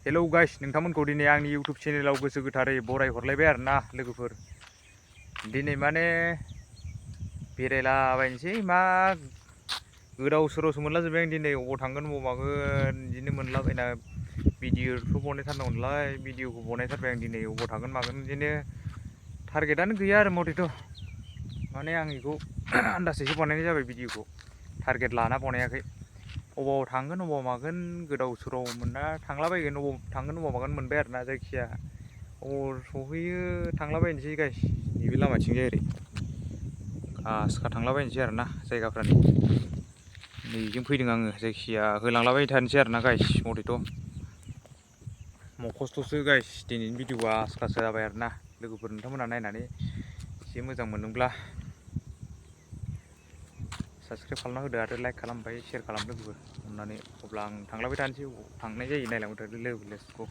Hello guys, नोंथांमोनखौ दिनै आंनि YouTube चेनेलाव गोसो गोथारै बराय हरलायबाय आरोना लोगोफोर। दिनै माने बेरायलाबायनोसै, मा गोदाव सोरावसो मोनलाजोब्बाय आं दिनै। अबाव थांगोन अबाव मागोन बिदिनो मोनलाबायना भिडिअ'थ' बनायथारनांगौनालाय, भिडिअ'खौ बनायथारबाय आं दिनै। अबाव थांगोन मागोन बिदिनो टारगेटआनो गैया आरो मथेथ'। माने आं बेखौ आन्दाजैसो बानायनाय जाबाय भिडिअ'खौ, टारगेट लाना बनायाखै। अबाव थांगोन अबाव मागोन गोदाव सोराव मोनना थांलाबायगोन, अबाव थांगोन अबाव मागोन मोनबाय आरोना। जायखिया अबाव सहैयो थांलाबायनोसै गाइस, नैबे लामाथिंजाय ओरै गासिखा थांलाबायनोसै आरोना जायगाफ्रानो। नैजों फैदों आङो, जायखिया होलांलाबाय थानोसै आरोना गाइस मथेथ'। मखस्थ'सो गाइस दिनैनि भिडिअ'आ आसखासो जाबाय आरोना लोगोफोर। नोंथांमोनहा नायनानै एसे मोजां मोनदोंब्ला साबसक्राइब खालामना होदो आरो लाइक खालाम, ओमफ्राय शेयार खालाम लोगोफोर अननानै। अब्ला आं थांलायबाय थानोसै, अबाव थांनाय जायो नायलांबाय थादो लोगो। Let's go.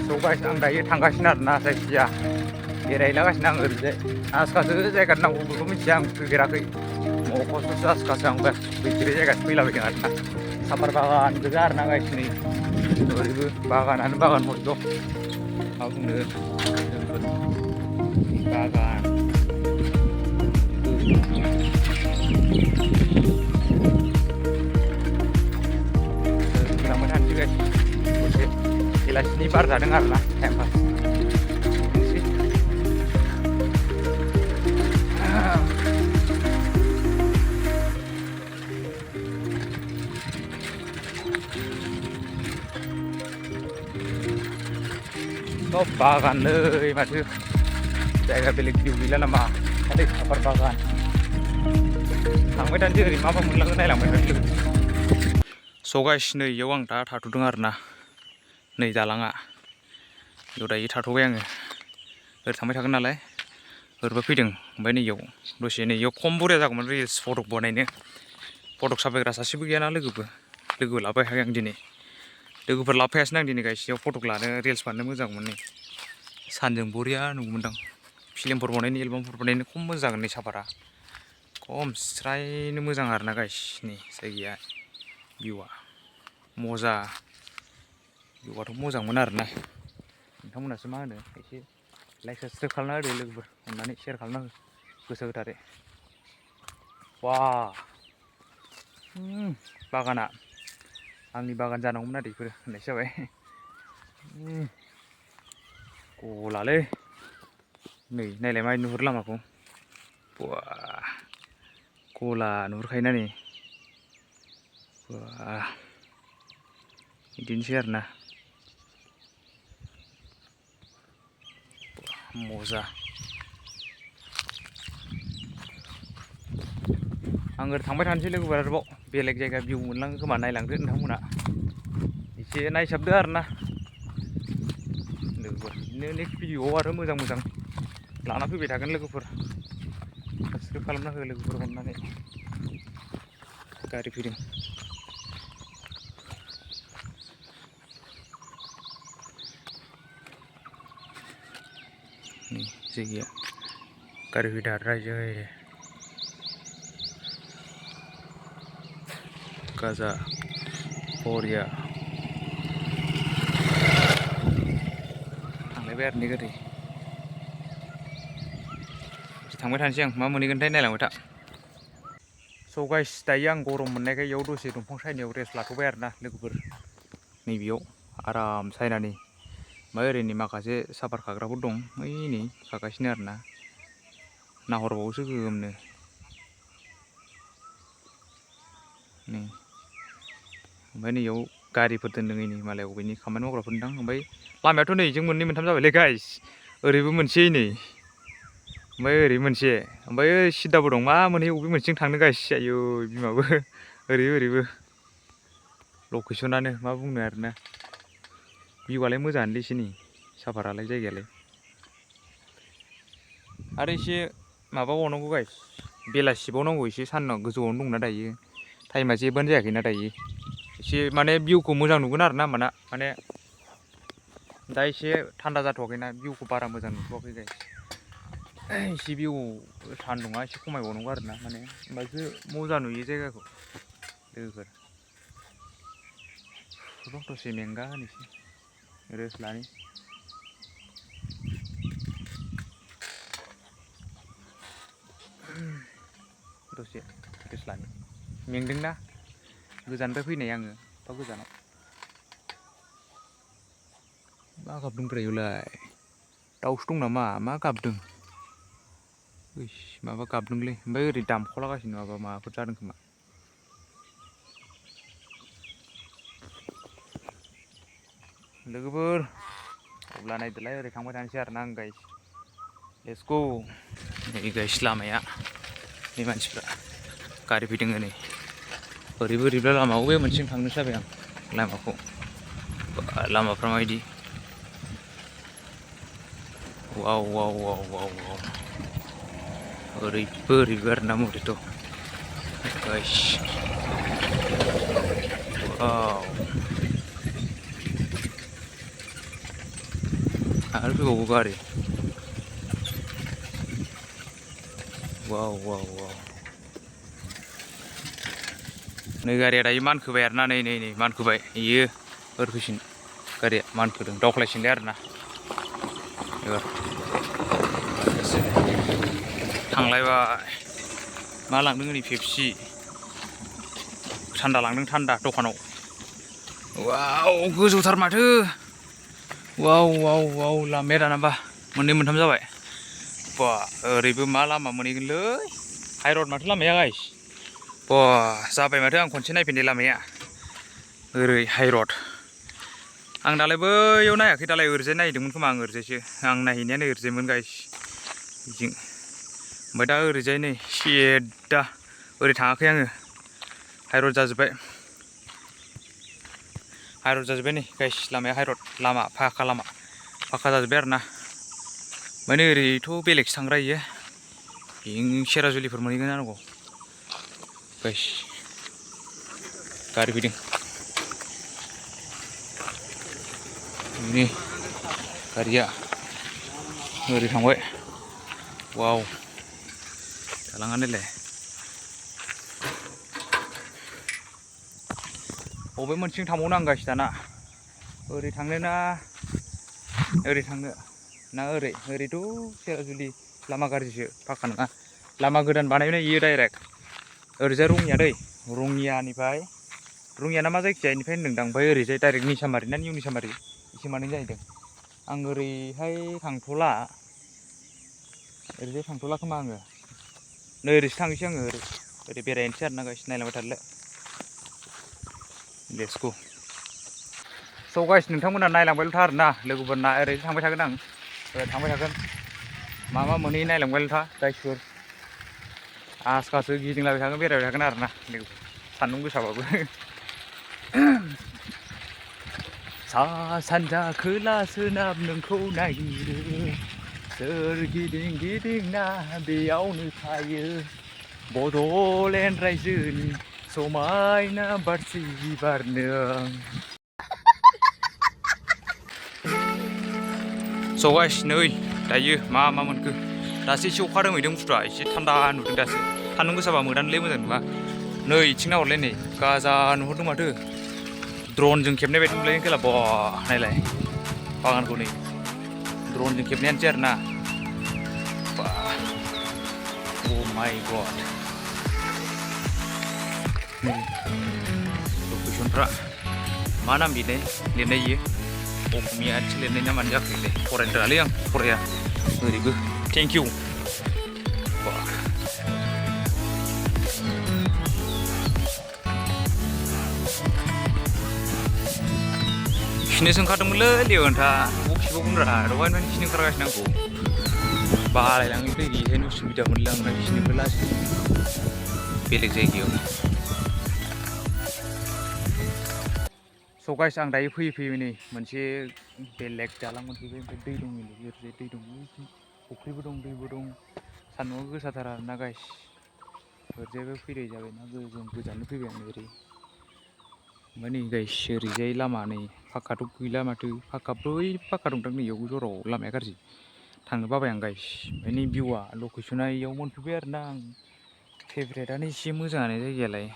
स' गाइस आं दायो थांगासिनो आरोना, जायखिया बेरायहैलागासिनो आं ओरैजाय। आसखासो जायगा नांगौ बेखौ मिथिया, आं फैफेराखै। मखस्थ'सो आसखासो, आं फैफेरै जायगासो फैलाबायदों आरोना। सापार बागान गोजा आरोना गाइस, नै ओरैबो बागानानो बागान मथेथ'। मा बुंनो बागान होलांबाय थानोसै गाइस। दसे बेलासिनि बार जादों आरोना, टाइम पास बिदिनोसै। सब बागानलै माथो, जायगा बेलेग भिउ गैला नामा? खालि सापार बागान। थांबाय थानोसै ओरै मा मा मोनलाङो नायलांबाय थानोसै लोगो। स' गाइस नै इयाव आं दा थाथ'दों आरोना, नै दालाङा। बेयाव दायो थाथ'बाय आङो, ओरै थांबाय थागोन नालाय। ओरैबो फैदों, ओमफ्राय नैयाव दसे, नैयाव खम बरिया जागौमोन रिल्स फटक बानायनो। फटक साफायग्रा सासेबो गैयाना लोगो लाफायाखै आं दिनै। लोगोफोर लाफायासैनो आं दिनै गाइस, इयाव फटक लानो रिल्स बानायनो मोजांमोन। नै सानजों बरिया नुगौमोनदां, फिल्मफोर बानायनो एलबामफोर बानायनो खम मोजां जागोन नै साफारा। खम स्रायनो मोजां आरोना गाइस, नै जायगाया भिउआ मजा। भिउआथ' मोजांमोन आरोना। नोंथांमोनासो मा होनो? एसे लाइक साबसक्राइब खालामना होदो लोगोफोर अननानै, शेयार खालामना हो गोसो गोथारै। बा बागाना आंनि बागान जानांगौमोन आरो बेफोरो होननायसो जाबाय। गलालै नै नायलाय माबायदि नुहुरो लामाखौ। बा गला नुहुरखायोना नै। बा बिदिनोसै आरोना, मजा। आं ओरै थांबाय थानोसै लोगोफोर, आरोबाव बेलेग जायगा भिउ मोनलाङो खोमा नायलांदो नोंथांमोना। एसे नायसाबदो आरोना लोगोफोर। बिदिनो नेक्स्ट भिडिअ'आव आरो मोजां मोजां लाना फैबाय थागोन लोगोफोर। साबसक्राइब खालामना हो लोगोफोर अननानै। गारि फैदों। नै जायगाया गारि फैदों आरो रायजो गाजा बरिया। थांलायबाय आरो नै गारि। थांबाय थानोसै आं, मा मोनहैगोनथाय नायलांबाय था। स' गाइस दायो आं गरम मोननायखाय इयाव दसे दंफां सायनायाव रेस्ट लाथ'बाय आरोना लोगोफोर। नैबेयाव आराम सायनानै, ओमफ्राय ओरैनि माखासे साफार खाग्राफोर दं, बै नै खागासिनो आरोना। नाहरबावोसो गोगोमनो। नै ओमफ्राय नैयाव गारिफोर दोन्दों, नै मालाय अबेनि खामानि मावग्राफोर दां। ओमफ्राय लामायाथ' नै जों मोननै मोनथाम जाबायलै गाइस। ओरैबो मोनसे नै, ओमफ्राय ओरै मोनसे, ओमफ्राय ओइ सिद्दाबो दं। मा मोनहैयो अबे मोनसेजों थांनो गाइस, आयौ बिमाबो ओरैबो लकेसनानो मा बुंनो आरोना। भिउआलाय मोजाङानोलै एसे साफारालाय जायगायालाय। आरो एसे माबाबावनांगौ गाइस, बेलासिबावनांगौ एसे। सानाव गोजौआवनो दंना दायो, टाइमा जेबोआनो जायाखैना दायो। एसे माने भिउखौ मोजां नुगोन आरोना होमबाना। माने दा एसे थान्दा जाथ'वाखैना, भिउखौ बारा मोजां नुथ'वाखै गाइस। एसे भिउ सान्दुङा एसे खमायबावनांगौ आरोना, माने होमबासो मोजां नुयो जायगाखौ लोगोफोर। गोबां दसे मेंगा होनोसै रेस्ट लानि दसे रेस्ट लानि मेंदोंना गोजाननिफ्राय फैनाय आङो एफा गोजानाव मा गाबदों ब्रायोलाय दाउसो दं नामा मा गाबदों ओइस माबा गाबदोंलै ओमफ्राय ओरै दामख'लागासिनो माबा माबाफोर जादों खोमा लोगोफोर अब्ला नायदोलाय ओरै थांबाय थानोसै आरोना आं गाइस लेट्स गो नै गाइस लामाया नै मानसिफ्रा गारि फैदों नै ओरैबो ओरैबो लामा बबे मोनसेजों थांनोसो जाबाय आं लामाखौ लामाफ्रा माबायदि वाव वाव वाव वाव वाव ओरैबो ओरैबो आरोना मथेथ' गाइस वाव आरो फैबावो गारि वाव वाव वाव नै गारिया दायो मानखोबाय आरोना नै नै नै मानखोबाय इयो ओरै फैसिन गारिया मानखोदों दावख्लायसिनबाय आरोना एबार थांलायबाय मा लांदों नै पेपसि थान्दा लांदों थान्दा दखानाव वाव गोजौथार माथो वाव वाव वाव लामाया दानाबा मोननै मोनथाम जाबाय बा ओरैबो मा लामा मोनहैगोनलै हाइरड माथो लामाया गाइस बा जाबाय माथो आं खनसे नायफिननाय लामाया ओरै हाइरड आं दालाय बैयाव नायाखै दालाय ओरैजाय नायदोंमोन खोमा आं ओरैजायसो आं नायहैनायानो ओरैजायमोन गाइस बिथिं ओमफ्राय दा ओरैजाय नै सिदा ओरै थाङाखै आङो हाइरड जाजोब्बाय नै गाइस लामाया हाइरड लामा फाखा जाजोब्बाय आरोना माने ओरैथ' बेलेगसो थांग्रा इयो सेराजुलिफोर मोनहैगोन जानांगौ गाइस गारि फैदों नै गारिया ओरै थांबाय वाव दालाङानोलाय बबे मोनसेजों थांबावनो आं गाइस दाना ओरै थांनो ना ओरै थांनो ना ओरैथ' सेराजुलि लामा गाज्रिसो फाखा नङा लामा गोदान बानायनाय इयो डाइरेक्ट ओरैजाय रङिया दै रङियानिफ्राय रङिया ना मा जायखिजाया बेनिफ्राय होनदोंदां ओमफ्राय ओरैजाय डाइरेक्ट निसामारि ना निउ निसामारि एसे माने जाहैदों आं ओरैहाय थांथ'ला ओरैजाय थांथ'ला खोमा आङो नै ओरैसो थांनोसै आङो ओरै बेरायनोसै आरोना गाइस नायलांबाय थादोलाय लेट्स गो स' गाइस नोंथांमोना नायलांबायल' था आरोना लोगोफोरना ओरै थांबाय थागोन आं ओरै थांबाय थागोन मा मोनहैयो नायलांबायल' था गाइसफोर आसखासो गिदिंलाबाय थागोन बेरायबाय थागोन आरोना लोगोफोर सान्दुं गोसाबाबो सा सानजा खोला सोनाब नोंखौ नागिरो सोरगिदिं गिदिंना बेयावनो थायो बड'लेण्ड रायजोनि समायना बारसे बिबारनों स' गाइस नै दायो मा मोनखो दासो एसे अखा रोमैदों बुस्थुआ एसे थान्दा नुदों दासो सान्दुं गोसाबा मोदानोलै मोजां नुवा नै इथिं नाहरलाय नै गाजा नुहुरदों माथो ड्रनजों खेबनाय बायदि नुलाय खेला बा नायलाय बागानखौ नै ड्रनजों खेबनायानोसै आरोना बा अ माय गड लकेसनफ्रा मा नाम लिरनाय इयो असमियासो लिरनाय ना मानो जाखोलै फरायनो रोङालै आं फराया ओरैबो थेंक इउ खिनोसो ओंखारदोंमोनलै लेवनथा बबाव खिबावगोनब्रा दहायनिफ्रायनो खिनो ओंखारगासिनो आंखौ बालायलाङोलै बेखायनो उसुबिदा मोनलै आंना खिनोबो लासै बेलेग जायगायाव स' गाइस आं दायो फैयै नै मोनसे बेलेग दालां मोनफैबाय ओमफ्राय दै दं ओरैजाय दै दं फुख्रिबो दं दैबो दं सान्दुंआ गोसाथार आरोना गाइस ओरैजायबो फैनाय जाबायना गोजाननो फैबाय आं ओरै ओमफ्राय नै गाइस ओरैजाय लामा नै फाक्काथ' गैला माथो बै फाक्का दंदां नैयाव जराव लामाया गाज्रि थांनो बाबाय आं गाइस ओमफ्राय नै भिउआ लकेसना इयाव मोनफैबाय आरोना आं फेभरेटआनो एसे मोजाङानो जायगायालाय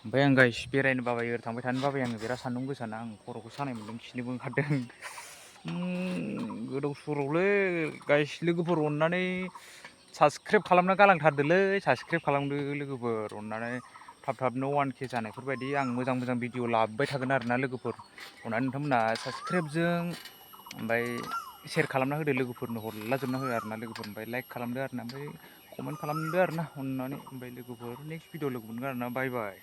ओमफ्राय आं गाइस बेरायनो बाबाय ओरै थांबाय थानो बाबाय आङो बिराद सान्दुं गोसाना आं खर'खौ सानाय मोन्दों खिनोबो ओंखारदों गोदाव सोरावलै गाइस लोगोफोर अननानै साबसक्राइब खालामना गालांथारदोलै साबसक्राइब खालामदो लोगोफोर अननानै थाब थाबनो 1K जानायफोरबायदि आं मोजां मोजां भिडिअ लाबोबाय थागोन आरोना लोगोफोर अननानै नोंथांमोना साबसक्राइबजों ओमफ्राय शेयार खालामना होदो लोगोफोरनो हरलाजोबना हो आरोना लोगोफोर ओमफ्राय लाइक खालामदो आरोना ओमफ्राय कमेन्ट खालामदो आरोना अननानै ओमफ्राय लोगोफोर नेक्स्ट भिडिअ लोगो मोनगोन आरोना बाय बाय